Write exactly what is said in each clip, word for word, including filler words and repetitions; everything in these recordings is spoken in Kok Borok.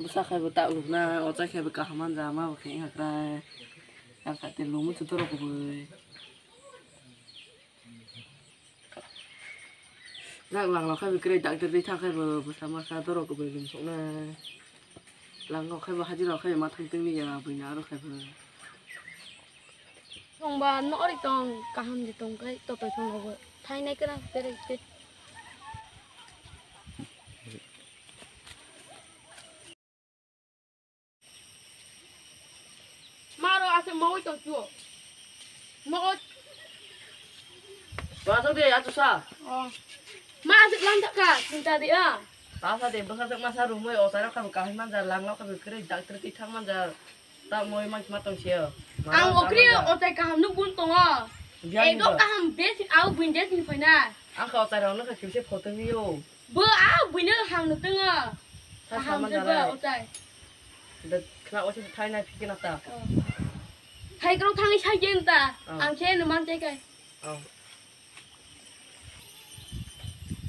Bwsa khai bo tak luknai, ochai khai bo kaham manja, ma bo khe wngya krai. Ang kha te lumu chu dorok kubui. Nak lang lang khai bo kwrwi doctor twi thang khai bo bwsa masa dorok kubui lum soknai. Lang rok khai bo hajira khai ma thang tengni ya buina aro khai bo. Tongba nori tong kaham di tong kai to to tong go. Thai nai kra tere te. Maro ase mawai tong tuo. Mawai. Basa de atu sa. Oh. Ma ase lang ka sinta de a. Basa de basa de masa rumoi o tara ka kahai manja lang lo ka kre doctor ti thang manja. Ta moi mang ma tong se. Ang okri otai kaham nuk bun tongo. Ego kaham bes au buin des ni phaina. Ang ka otai rong no ka kimse photo ni yo. Bo au buin no ham nuk tongo. Kaham se bo otai. Da khna osi thai na phikna ta. Thai kro thang sai jen ta. Ang se no man te kai.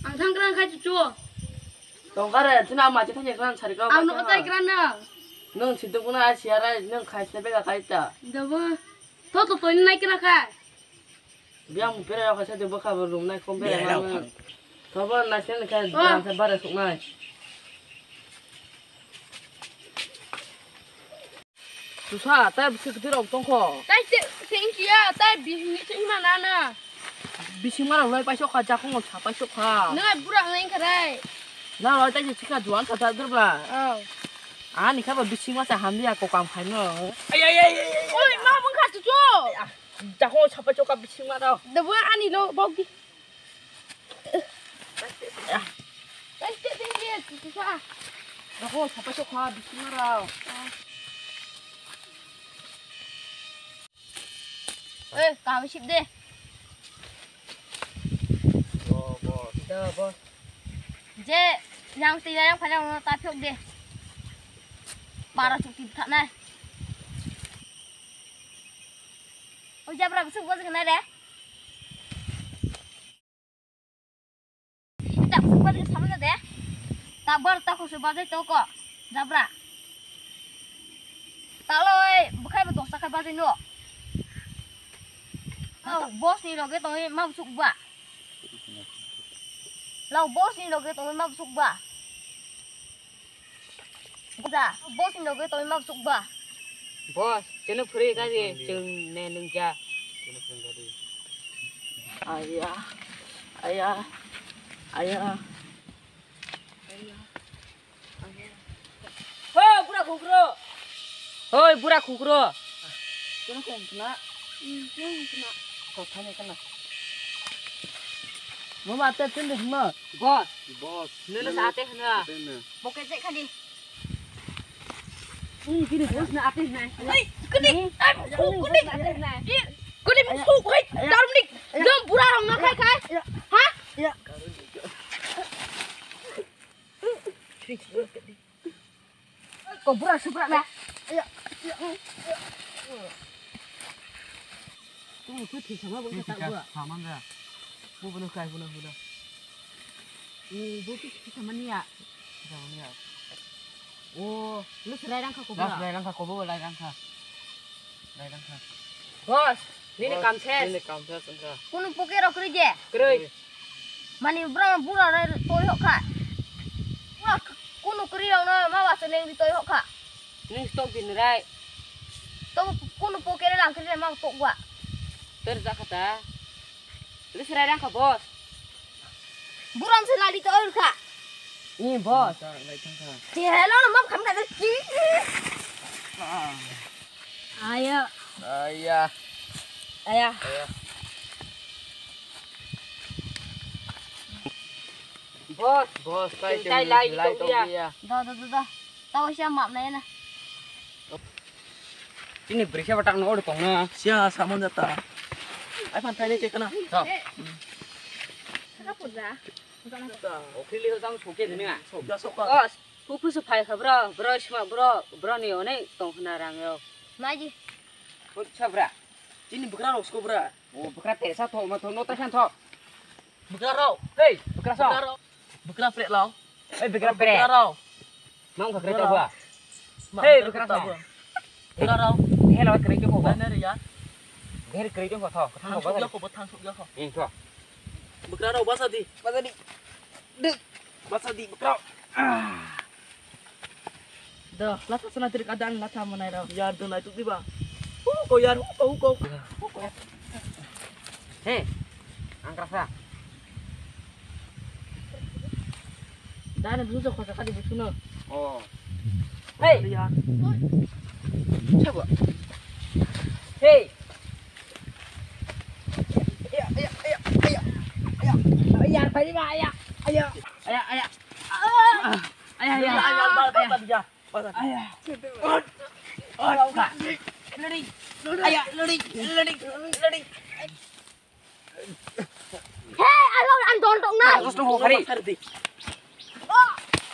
Ang thang kran khai chuchu. Tongkare, chuna ma chithang kran sari ka. Ang no tai kran na. Nung chiduk na siara nung khai sna bega khai ta. Dabo. To to to nai kran khai. Biang pera ya khai sa de bokha bo lum nai kom bera. Tobo nai sen khai sa bare suk nai. Tusa, tai bisi kwtwi rok tongkho. Tai se, se wngkiya, tai bihingni se hima nana. Bising marok lai paisok kha, jakong sa paisok kha. Nai bura nai kharai. Na lai tai se chika juan sa ta durbla. Oh. Ani kha ba bising masa hamya ko kam khaino. Ay, ay, ay, ay, ay. Oi, ma mung kha chuchu. Jakong sa paisok kha bising marok. Dabo ani lo bok di. Rokho sapai sokha bising rao. Eh, kami sip de. Bo, bo. Da, bo. Je, yang tila yang phana ta phok de. Bara chuk tip thana. O jabra bisuk bojak na de. Ita kusuk bajai sama na de. Tabar ta kusuk bajai to ko. Jabra. Taloi bukhai bo dosta khai bajai no. Boss ni loge tongwi ma busuk ba. Lau boss ni loge tongwi ma busuk ba. Boss ni loge tongwi ma busuk ba. Boss, chwngno phwrwi gari chwng ne nungya. Aya, aya, aya. Ho, bura khukro. Hoi, bura khukro. Chwngno khum khna. Chwngno khum khna. Kothani kana. Mama ate chwngno khna. Boss. Boss. Nunu sa ate khna. Boke je khali. Kini boss na ate na. Ai, kini, ai, kini, kini, kini, hai, Dominic, dom bura rong na khai khai. Ha? Ko bura supra na. Tungni khe thwi sama bo khe tak bura. Saman da. Bo bono kai bono hula. Ni bo khe thwi sama niya. Sama niya. O, lu serai rang kha ko bura. Serai rang kha ko bo lai rang kha. Lai rang kha. Boss, nini kam ses. Nini kam ses wngkha. Kunu poke rok kwrwi je. Kwrwi. Mani bura bura nai toi hok kha. Bura kunu kwrwi rok no ma wa se leng di toi hok kha. Nung stok din rai. To kunu poke re lang khe ma tok wa. Ter ja kha ta. Lu serai rang kha boss. Buram se lali to oi kha. Ni boss. Te hello no map kham ka de ki. Aya. Aya. Aya. Aya. Boss. Boss, tai tai lai to ya. Da da da da. Tao sia map na na. Chini bwrwi se batak no ori tong na. Sia samon jata. Ai phan thaini ke kana. Tha. Saka puja. Okhili ho jang soke dini nga. Soka soka. Os, pu pu su phai kha bro, bro sma bro, bro ni onek tong khna rang yo. Maji. Kut cha bra. Chini bwkra rok sko bra. O bwkra te sa tho ma tho no ta san tho. Bwkra rok. Hey, bwkra sa. Bwkra rok. Bwkra pre lao. Hey, bwkra pre. Bwkra rok. Mang bwkra ta ba. Hey, bwkrang sa. Bwkrang rao. Hela kwrwi tongkho bo. Nai nai ya. Bwkrang kwrwi tongkho tho. Thang suk ya kho bo, thang suk ya kho. Ing tho. Bwkrang rao basa di. Basa di. Basa di bwkrang. Do, latha sana tiri kada ang latha manai rao. Yar do nai tuk di ba. Huko yar, huko, huko. Huko yar. He, angkrasa. Dana busu kota kadi busu no. Oh. Hey. Sabo. Hey. Aya, aya, aya, aya, aya. Aya, tadi ba, aya, aya. Aya, aya. Ah. Aya, aya. Aya, aya, aya. Aya. Aya. Lari. Aya, lari, lari, lari. Hey, I don't, I don't, don't know. Hari.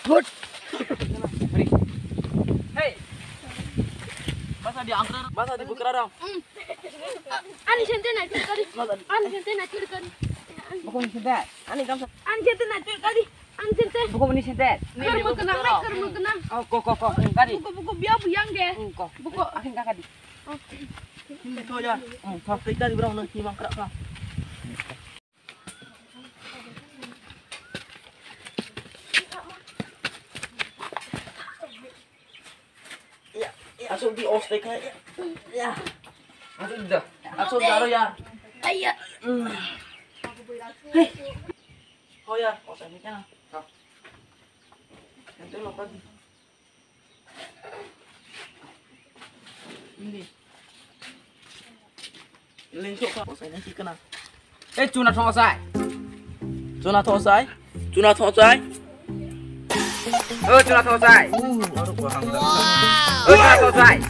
Good. Hey. Masa di angker, masa di bukra dong. Ani sente na kiri kari. Ani sente na kiri kari. Bukan sente. Ani gamsa. Ani sente na kiri kari. Ang sente. Buku muni sente. Kermo kenang, ai, kermo kenang. Oh, ko, ko, ko. Kari. Buku, buku, biar buyang ge. Hmm, ko. Buku. Akin kakak di. Oh. Hmm, to ya. Hmm, to. Kita di berang nang kimang kerak ka. Ya, ya. Asal di os deh kayak. Ya. Asal dah. Asal dah ya. Ayah. Hmm. Hei. Oh ya, os ini kan. Nanti lo kan. Ini. Lensok ka, os ini sih kena. Eh, chuna thong sai. Chuna thong sai. Chuna thong sai. Oh, chuna thong sai. Oh, chuna thong sai.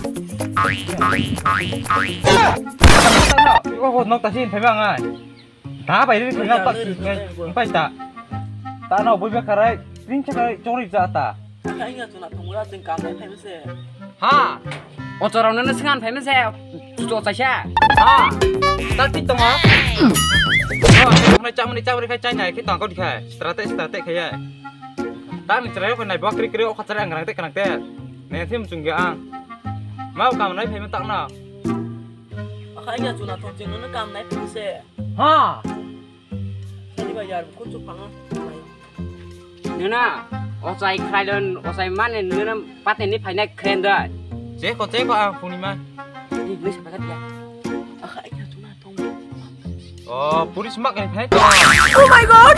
Oh, nok tasin phai bang ai. Ta bai ri phai na ta ki ngai. Pai ta. Ta no bui be karai. Ring cha karai chori ja ta. Kha inga chuna thong mura ting kam nai phai se. Ha. O chorong no singan phai se. Chu cho chaisa. Ha. Ta ti tong. Ha. Mane cha mane cha ri khai chai nai ki tong ko dikhai. Strate strate khai ya. Ta ni chrai ko nai bak ri kri o khachari ang rang te kanang te. Ne thim chung ge ang. Mau kam nai phai ma tak na. Akha ya chuna thong ching no kam nai phai se. Ha. Sani ba yar kun chu phanga. Nuna, ochai khlailon, ochai mane nuna pateni phainai khren dai. Che ko, che ko, ang phunima. Ni nui sa pakat ya. Akha ya chuna thong. Oh, police mak ni phai. Oh my God!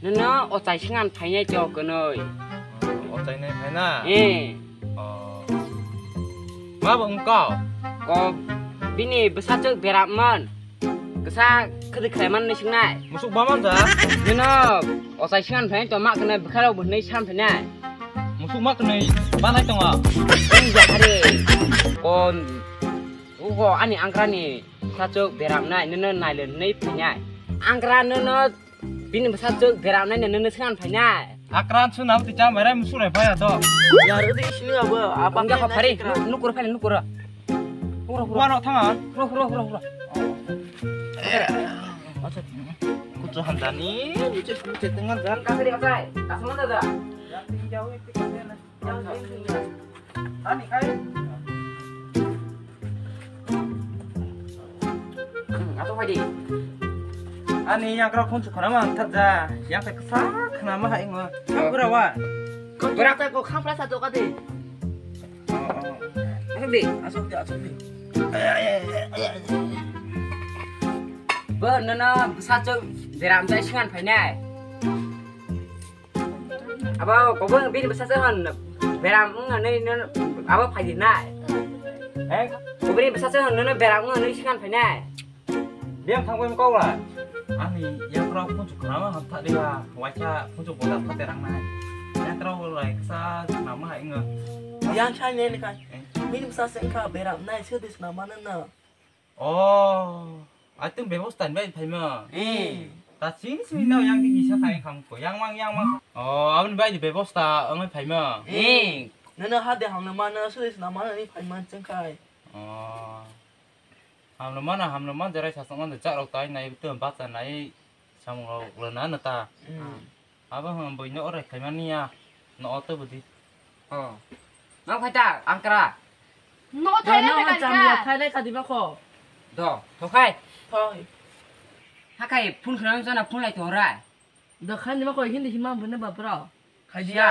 Nuna ochai singan phainai to kwnoi. Ochai nai phaina? Eh. Oh. Ma bo wngkau? Ko bini bwsachwk beramon. Kisa khwdwi khlaiman ni singnai. Musuk baman ja? Nino ochai singan phainai to mak kwnai bwkharok bo hwnwi san phainai. Musuk mak kwnai banai tongo. Wng ja hari. Ko ugo ani angkrani bwsachwk beramnai nino nailon hwnwi phainai. Angkra nino Bini bwsachwk beramnai no nini swngan phainai. Akran swnam twi cham bai rai musurai phai ato. Yar di sini abo apa? Wngya kha phari, nukur phai nukur. Huro huro. Wano thanga. Huro huro huro huro. Acha. Kutu hamdani, niche kutu tengan jar. Kasari kasai, kasman dada. Ani kai. Hmm, ato phai di. Ani yang kra khun chukha ma ang thak ja. Yang kai ksa khna ma hai ngo. Ang pura wa. Pura ta ko khapra sa to ka di. Oh, oh. Asok di, asok di, asok di. Bo nono bwsachwk beram jai singan phainai. Abo kobong bini bwsachwk hwn beram wng hwnwi nw abo phaidi nai. He? Kobong bini bwsachwk hwn nw beram wng hwnwi swngan phainai. Biyang thangbai mukau la. Ani yakrok phunchuk khnama hamthak liya, waisa phunchuk boda phaterang nai. Yakrok lai ksa khnama hai wngw. Yang sai ne ni kai. Eh? Bini bwsachwk wngkha beram nai sudi swnama nw nw. Oh, atwng bebosta ni bai phaima. Eh. Ta sini sini nw yang di kisa khai kham ko. Yang mang, yang mang. Oh, aboni bai di bebosta wngwi phaima. Eh. Nono ha de hamno mano, suri sna mano ni phaima chengkhai. Oh. Hamno mano, hamno man jerai sasong on de chak rok tai nai tu bacha nai samung rok lona nata. Hmm. Abo hwn bui no orai khaimani ya. No oto budi. Oh. Mang khai ta, ang kra. No thai Dono le han kari cham ya ka. Thai le kadi ba kho. Do, thokai. Thoi. Hakai phun khna jana phun lai thorai. Do khan ni ma koi hindi hima bune ba bro. Khai dia. Siya.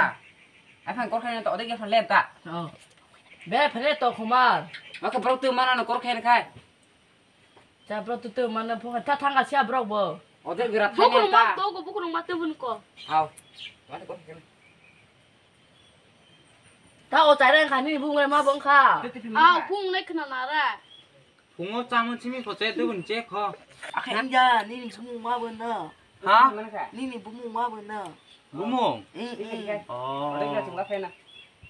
Ai phan kor khai to odek ya phan lem ta. Oh. Be phale to khumar. Ma khe bro tu mana no kor khai khai. Cha bro tu tu mana pho ta thanga sia bro bo. Odek gra thai Buku lem ma ta. To go buku ma tu bun ko. Au. Ma kor khai. Ta o chai rang kha, nini bumung ma bong kha. Au, bumung nai khna nara. Phungo chamung chimi kho che, dubun che kho. Akhe ya, nini bumung ma bong na. Ha? Nini bumung ma bong na. Bumung? Eh, eh. Oh.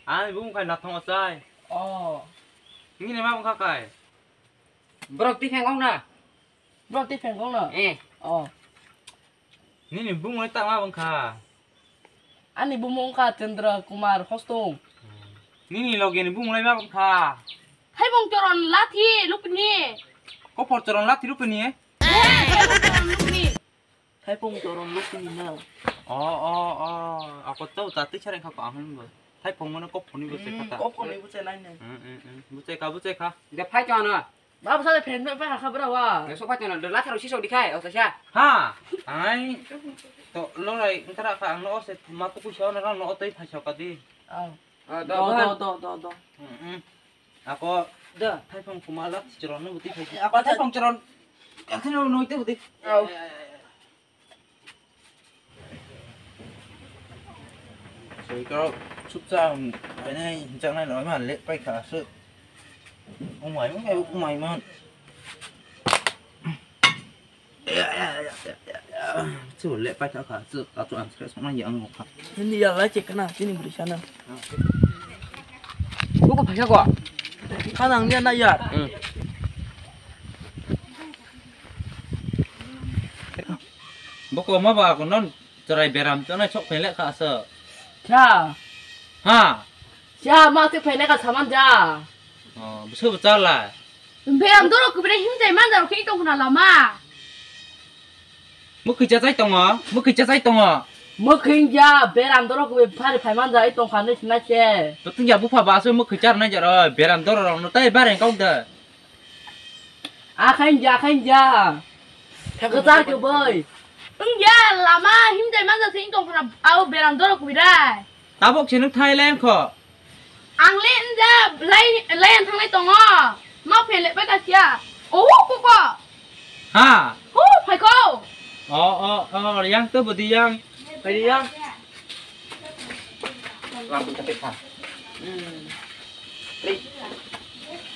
Ani bumung khai nathong achai. Oh. Nini ma bong kha kai. Borok twi pheng ong na. Borok twi pheng ong na? Eh. Oh. Nini bumung le tama bong kha. Ani bumung kha Chandra Kumar Hostung. Nini loge ni bumung le ma bong kha. Thaibong choron lathi lupni. Kophor choron lathi lupni? Eh, thaibong choron lupni. Thaibong choron lupni na. Oh, oh, oh. Ako tau ta twi sareng kha ko ahun bo. Thaibong mano kophor ni bo se kha ta. Kophor ni bo se nai nai. Hmm, hmm, hmm. Bo se kha, bo se kha. De phai chono. Babo sa phen phen phen kha bra wa. Sok phai tong na, la tharo si sok dikhai, o sa. Ha. Ai. To lo lai ngtara kha ang no se ma tu ku so na no tei phai sok ka di. Oh. Do do do do do. Hmm. Ako da thai phong kuma la chiron no buti phai. Ako thai phong chiron. Ka thino noi te buti. Oh. Soi karo chukcha, ai nai hinchak nai loi ma le pai kha su. Umai mo kai umai mo. Chu le pai kha kha su ka chu an stres ma yang kha. Hindi ya lai chek na chini bri sana. Buku phai ko. Khanang ni na ya. Boko ma ba ko non chwrai beram chonai sok phaile kha aswk. Cha. Ha. Cha ma se phaile kha saman ja. Oh, bwswk bwcharla. Beram dorok kubri himjai man jaro khe tong khna lama. Mwkhwi cha chai tongo, mwkhwi cha chai tongo. Mwkhwi ja beram dorok kubri phari phai man jai tong kha nai sinai se. To tong ya bupha ba aswk mwkhwi cha nai jaro beram dorok rok no tai bare kong da. Akhain ja, akhain ja. Kwchar kwbwi. Wngya lama himjai manja se wng tong khna, abo beram dorok kubui rai. Tabok se nwng thai lai wngkho. Ang le wngya lai, lai ang thanglai tongo. Ma phe le pai ka sia. O koko. Ha. Hu phai ko. O, o, o, yang to bodi yang. Phai yang. Lam ka te kha. Hmm.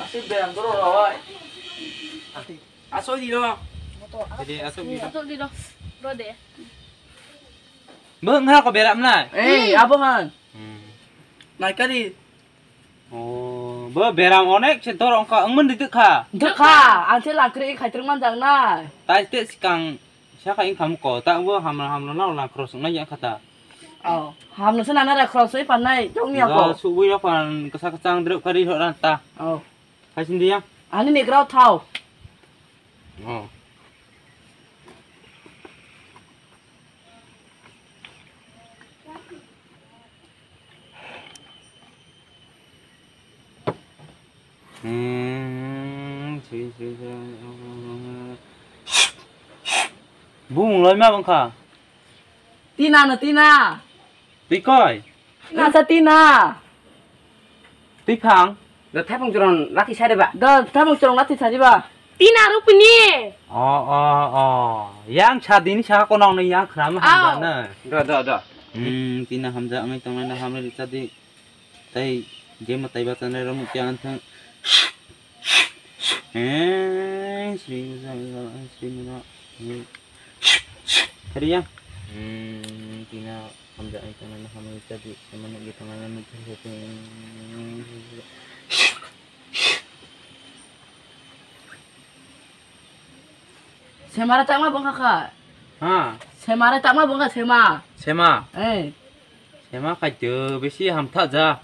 Asik beram dorok roi. Asik. Asok di ro. Jadi asok di ro. Asok di ro. Ro de. Bo wngha ko beram na? Eh, abo han. Hmm. Nai kari. Oh, bo beram onek se dor ongkha, wngmani dikha. Dikha, ang se langkri khaitwrwng manjak nai. Tai te sikang saka wngkha moko, ta bo hamla hamla nang langkros wngnai ya kha ta. Oh, hamla se nana ra kros wi pannai, jong ya ko. Subui rok pan kasa kasang drep kari hok ran ta. Oh. Hai sindi ya. Ani ni grau thau. Oh. Hmm, sui, sui, sui. Bumung loi ma bangkha. Tina no tina. Twi koi? Tina sa tina. Twi phang? Do thapung chwrong lathi sari ba? Do thapung chwrong lathi sari ba? Tina rupini. O, o, o. Yang sa dini sa konong ni yang khram hamjak na. Do, do, do. Hmm, tina hamjak ngai tongnai na hamle chadi. Tai je ma tai ba tanai rom kya anthang. Eh, sri muza, sri muza. Kari yang. Hmm, tina hamjak ai tanai na hamle chadi. Sama nak kita mana nak. Semare tangma bongkha kha. Ha. Semare tangma bongkha sema. Sema. Eh. Sema khaito besi hamtha ja.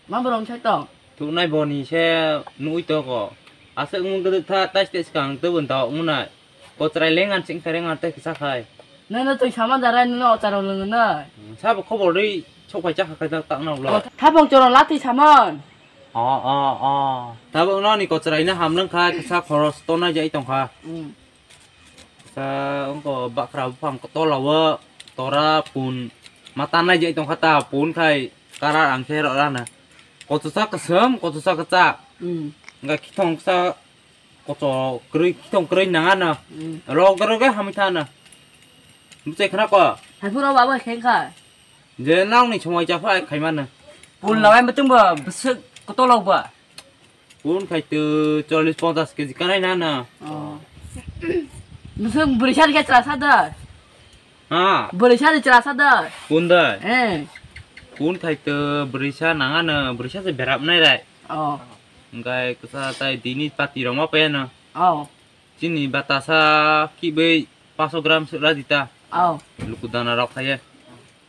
Ma borong sai tong. Tunai boni se nui to ko. Asa ngun gede tha tai ste skang to bun tau ngunai. Ko chrai lengan sing chrai ngan tai kisa khai. Nai no tui saman jarai no charo lengan nai. Sabo khobor dei sok khai cha khai tak tak na ulo. Thapung choro lati saman. O, o, o. Tabuk no ni kochrai no hamlwng kha, kisa khoros to nai jai tong kha. Hmm. Sa wngko bakra buphang tola o tora pun mata nai jai tong kha ta pun khai karar ang khe rw rana. Kochusa kwswm, kochusa kwchak. Hmm. Wngkha khithong sa kocho kwrwi, khithong kwrwi nang ano. Hmm. Rok rok hamwi tha ano. Bwchai khna ko. Hai phuru baba khe kha. Je nang ni chumai cha phai khai mano. Pun lawai mutung bo bwswk kotolok ba. Pun khai tu chollis ponchas kg kanai na na. Oh. Bwswk bwrwi sani khe chwla sa da. Ha. Bwrwi sani chwla sa da. Pun da. Eh. Pun khai tu bwrwi sa nang ano, bwrwi sa se berap nai rai. Oh. Engkai kisa tai dini pati rok ma pe no. Oh. Chini batasa kibui paso gram sera dita. Oh. Luku dana rok khaye.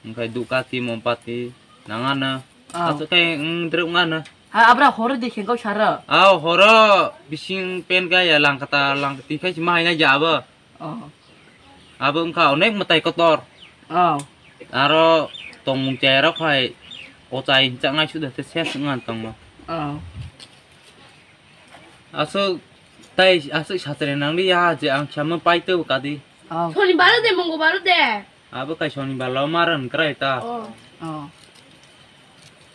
Engkai dukati mompati nangana. Oh. Aswk khe wng drwk ngana. Ha, abra horo de khengkau sara. Aw, horo bising pen kaya langkata langkati khai sima haina ja abo. Oh. Abo wngkha onek mwtai kotor. Oh. Aro tongmung chaya rok hai ochai hinchaknai suda se ses wngna tongma. Oh. Aswk tai aswk satre nangli ya je ang khyamno pai tw kadi. Oh. Sonibar de, Mongolbar de. Abo kai sonibar lo maran krai ta. Oh. Oh.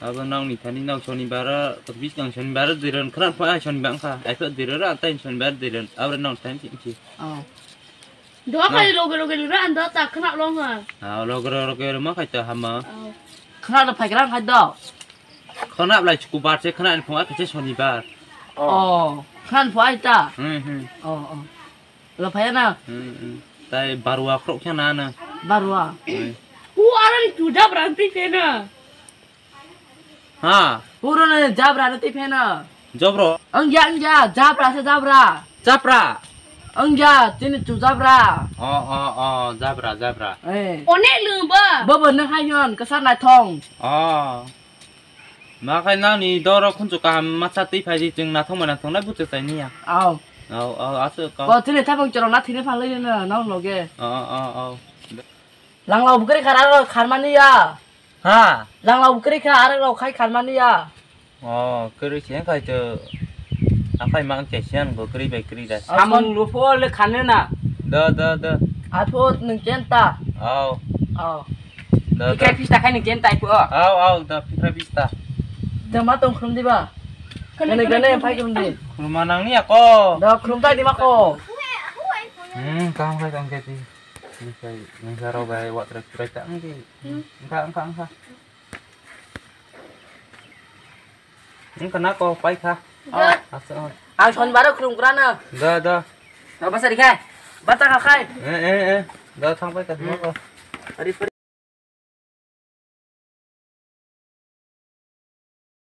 Abo nang ni thani nang sonibar to bis nang sonibar diron khran pha sonibar kha. Ai pha diron ra tai sonibar diron. Abo nang thani chi chi. Oh. Do Na. Khai loge loge ra anda ta khna long ha. Ah, loge loge ma khai ta hama. Oh. Khna do phai gram khai do. Khna blai chuku bar che khna phung a khe sonibar. Oh, khna phung ai ta. Hmm, hmm. Oh, oh. Lo phai na. Hmm, hmm. Tai barua khrok khe na na. Barua. Hmm. U arani tu jabra twi phe na. Ha. Puro na jabra na twi phe na. Jobro. Ang ja, ang ja, jabra se jabra. Japra. Ang ja, tini tu jabra. Oh, oh, oh, jabra, jabra. Eh. Onek lung ba. Bobo nang hai yon, kasar nai thong. Oh. Ma khai nang ni doro khunju kaham masa twi phai di chwng nathok ma nathok na buchuk chai niya. Au. Au, au, aswk kau. Ko tini thapung chorong na thini phalai na nang loge. Au, au, au. Langla bukri khara ro kharmani ya. Ha. Langla bukri kha arok ro khai kharmani ya. Oh, kwrwi se khai to. Aphai mang che sian go kwrwi bai kwrwi da. Samung lupho le khane na. Da, da, da. Apho nung kenta. Au. Au. Da, da. Ikai pista khai nung kenta ipo. Au, au, da pitra pista. Da ma tong khrum diba. Kane, kane, kane, phai khrum di. Khrum manang ni ako. Da khrum tai di ma ko. Hmm, kam khai kam khai di. Ni khai, ni khai rau bai wat rai kurai ta ang di. Hmm. Engkha, engkha, engkha. Engkha na ko pai kha. Da. Asa. Ang sonbaro khulum krana. Da, da. Da basa dikhai. Bata kha khai. Eh, eh, eh. Da thang pai kha dima ko. Ari, ari.